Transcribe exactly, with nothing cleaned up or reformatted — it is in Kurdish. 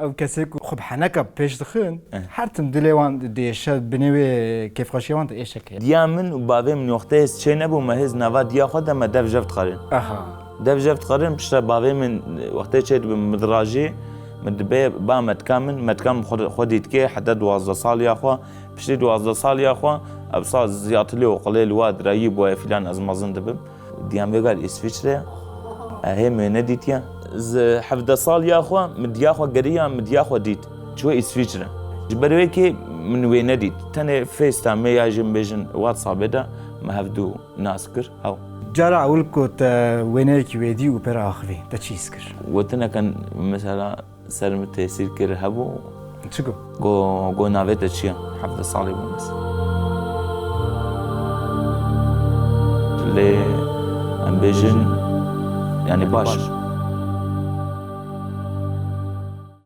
Ew kesê ku xwe bi heneka pêş dixin, Eh. her tim dilê wan diêşe, binê wê kêfxweşiya wan diêşe ke. Diya min û bavê min wextê hêz çê nebû, me hêz nava diya xwe de me dev jev dixwarin. Aha. Dev jev dixwarin, piştre bavê min wextê çê dibe, min dirajî, min dibê ba metka min, metka min xwe, xwe dîtike, heta duwazdeh saliya xwe, piştî duwazdeh saliya xwe, ev sa ziyatilê û qilê li wa dirayî bûye filan ez mezin dibim. Diyan vêga li Îsviçre, e, hê me nedîtiye. Ji hevdeh saliya xwe, min diya xwe geriya, min diya xwe dît. Çûye Îsviçre. Ji ber wê kê min wê nedît. Tenê FaceTime ya jî bêjin WhatsAppê de me hevdû nas kir. Hew. Cara ewil ku te wêneyekî wê dî û pê re axivî, te çi hîs kir? Gotineke mesela ser min tesîr kir hebû. Çi got? Go, go navê te çi ye? Hevdeh salî bû mesela. Lê em bêjin, yani baş.